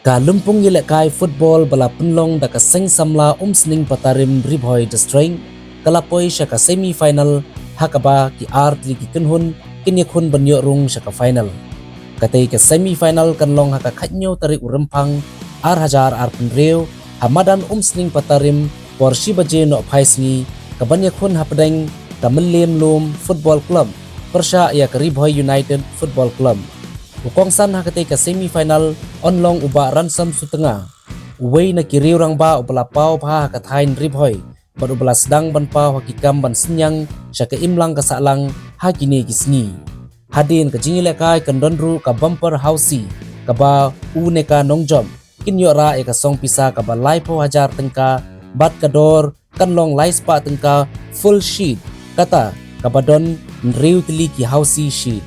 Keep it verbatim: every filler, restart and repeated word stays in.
Ka lympung ïalehkai football ba la pynlong da ka Seng Samla Umsning Patarim Ri Bhoi District ka la poi sha ka semi final ha kaba ki ar tylli ki kynhun kin ïakhun ban ïoh rung sha ka final. Katei ka semi final kan long ha ka khathynñiew tarik u Rymphang ar hajar arphew hynriew ha madan Umsning Patarim por shi baje nohphai sngi, kaban ïakhun hapdeng ka Mylliem Lum Football Club pyrshah ïa ka Ri Bhoi United Football Club. U kongsan ha katei ka semi final yn long u Bah Ransom Sutnga, uwei na ki riew rangbah uba la paw bha ha ka thaiñ Ri Bhoi bad uba la sdang ban paw ha ki kam ban synñiang sha ka imlang ka sahlang ha kine ki sngi. Hadien ka jingïalehkai kan don ruh ka bumper housie kaba u ne ka nongjop kin ïoh rah ïa ka song pisa kaba laiphew hajar tyngka bad ka dor kan long laispah tyngka full sheet, kata kaba don hynriew tylli ki housie sheet.